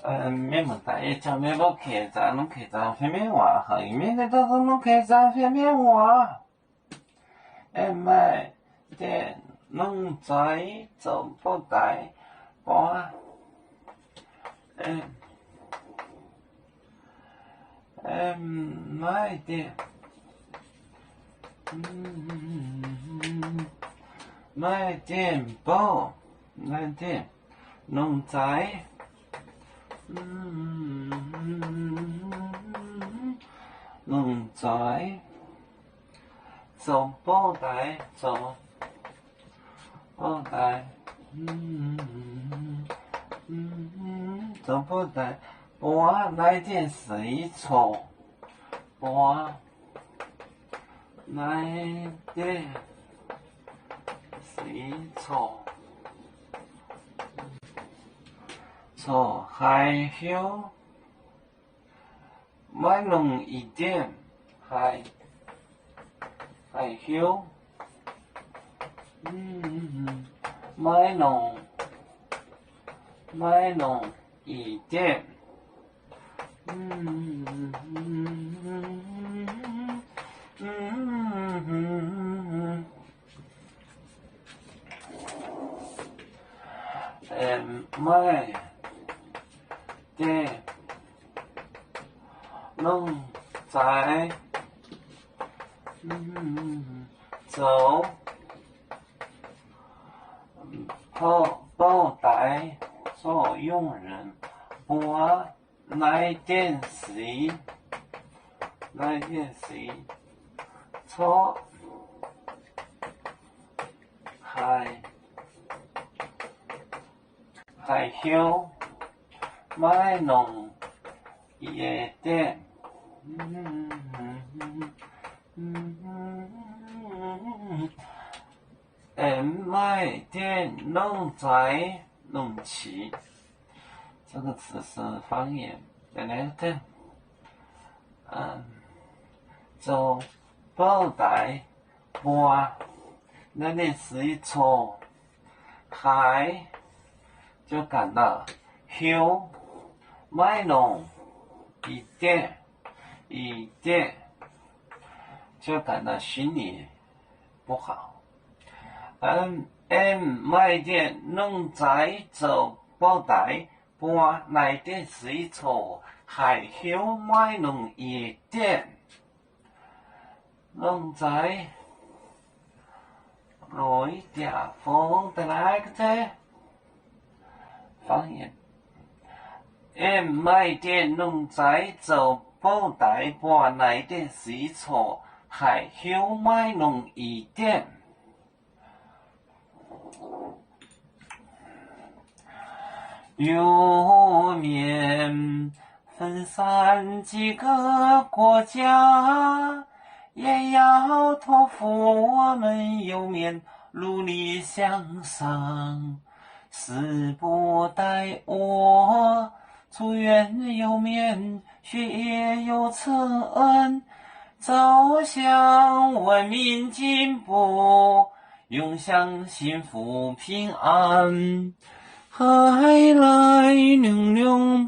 Mienh muoz-doic, yie caux mienh mbuo keix zaangc, longc keix zaangc fiev mienv waac. Haiz mienh naaiv daaih longc keix zaangc fiev mienv waac. Aengx maaih dieh longc zaaix zoux bouh daaix buaav. Aengx maaih dieh, maaih dieh bouh, maaih dieh longc zaaix, longc zaaix zoux bouh daaix, zoux bouh daaix, zoux bouh daaix buaav naaiv dieh seix coc, buaav naaiv dieh seix coc, coc haiz hiuv maiv longc ih dieh, haiz, haiz hiuv maiv longc, maiv longc ih dieh. Aengx maaih dieh longc zaaix zoux bouh daaix, 作用人 buaav naaiv dieh seix, naaiv dieh seix coc haiz, haiz hiuv maiv longc ih dieh. Aengx maaih dieh longc zaaix longc qiex, 这个词是方言， zoux bouh daaix buaav naaiv dieh seix coc haiz, 就感到 hiuv maiv longc ih dieh, ih dieh, 就感到心里不好. Aengx maaih dieh longc zaaix zoux bouh daaix buaav naaiv dieh seix coc haiz hiuv maiv longc ih dieh. Longc zaaix loix diac fong da'naaiv ga'zeiv. Aengx maaih dieh longc zaaix zoux bouh daaix buaav naaiv dieh seix coc haiz hiuv maiv longc ih dieh. Iu mienh 分散几个国家，也要托付我们右面努力向上，死不带我，祝愿右面学业有成，走向文明进步， 永享幸福平安。海来玲珑